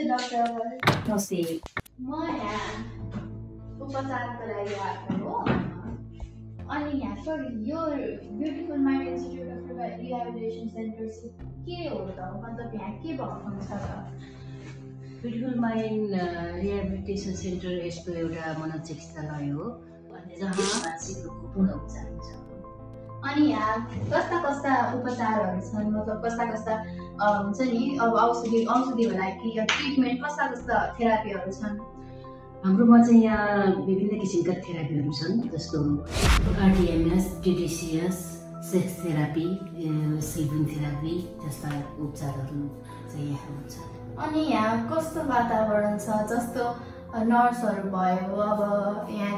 नमस्ते डाक्टर। नमस्ते। म यहाँ उपचारको लागि आएको हो। अनि यहाँ यो beautiful mind institute of rehabilitation centre चाहिँ के हो त? मतलब यहाँ के भएको छ त? ब्युटिफुल माइन्ड रिहेबिलिटेसन सेन्टर यस्तो एउटा मनोचिकित्सालय हो जहाँ मानसिक रोगको पूर्ण उपचार हुन्छ। अनि यहाँ कस्ता कस्ता उपचारहरू छन्? मतलब कस्ता हुन्छ नि, अब औषधि होला कि ट्रिटमेन्ट कस्ता थेरापीहरू छन्? हाम्रोमा चाहिँ यहाँ विभिन्न किसिमका थेरापीहरू छन्, जस्तो आरटिएमएस, डिडिसिएस, सेक्स थेरापी, स्लिपिङ थेरापी जस्ता उपचारहरू चाहिँ यहाँ हुन्छ। अनि यहाँ कस्तो वातावरण छ? जस्तो नर्सहरू भयो, अब यहाँ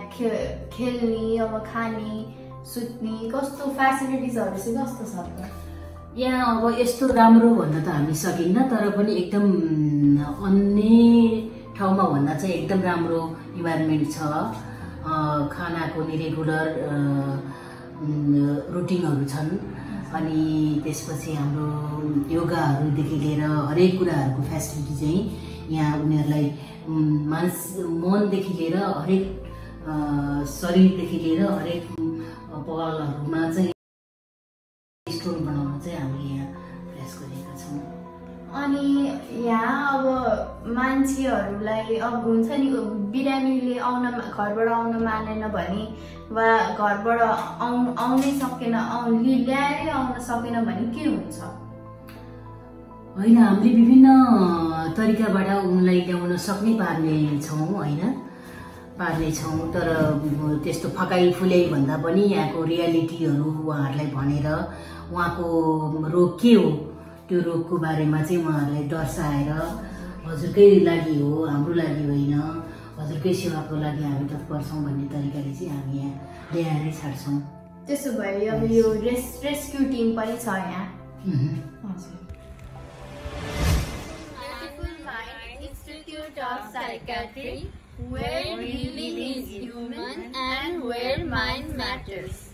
खेल्ने, अब खाने, सुत्ने कस्तो फेसिलिटिजहरू चाहिँ कस्तो छ त? यहाँ अब यस्तो राम्रो भन्न त हामी सकिन्न, तर पनि एकदम अन्य ठाउँमा भन्दा चाहिँ एकदम राम्रो इन्भाइरोमेन्ट छ। खानाको नि रेगुलर रुटिनहरू छन्। अनि त्यसपछि हाम्रो योगाहरूदेखि लिएर हरेक कुराहरूको फेसिलिटी चाहिँ यहाँ उनीहरूलाई मनदेखि लिएर हरेक शरीरदेखि लिएर हरेक पहलहरूमा चाहिँ स्ट्रोङ बनाउन चाहिँ हामीले यहाँ प्रयास गरेका छौँ। अनि यहाँ अब मान्छेहरूलाई अब हुन्छ नि, बिरामीले घरबाट आउन मानेन भने वा घरबाट आउनै सकेन, ल्याएरै आउन सकेन भने के हुन्छ? होइन, हामीले विभिन्न तरिकाबाट उनलाई ल्याउन सक्ने पार्ने छौँ, तर त्यस्तो फकाइ फुल्याइ भन्दा पनि यहाँको रियालिटीहरू उहाँहरूलाई भनेर उहाँको रोग के हो त्यो रोगको बारेमा चाहिँ उहाँहरूलाई दर्शाएर हजुरकै लागि हो, हाम्रो लागि होइन, हजुरकै सेवाको लागि हामी तत्पर छौँ भन्ने तरिकाले चाहिँ हामी यहाँ ल्याएरै छाड्छौँ। त्यसो भए अब यो रेस्क्यु टिम पनि छ यहाँ। Beautiful Mind Institute of Psychiatry, where healing is human and where mind matters.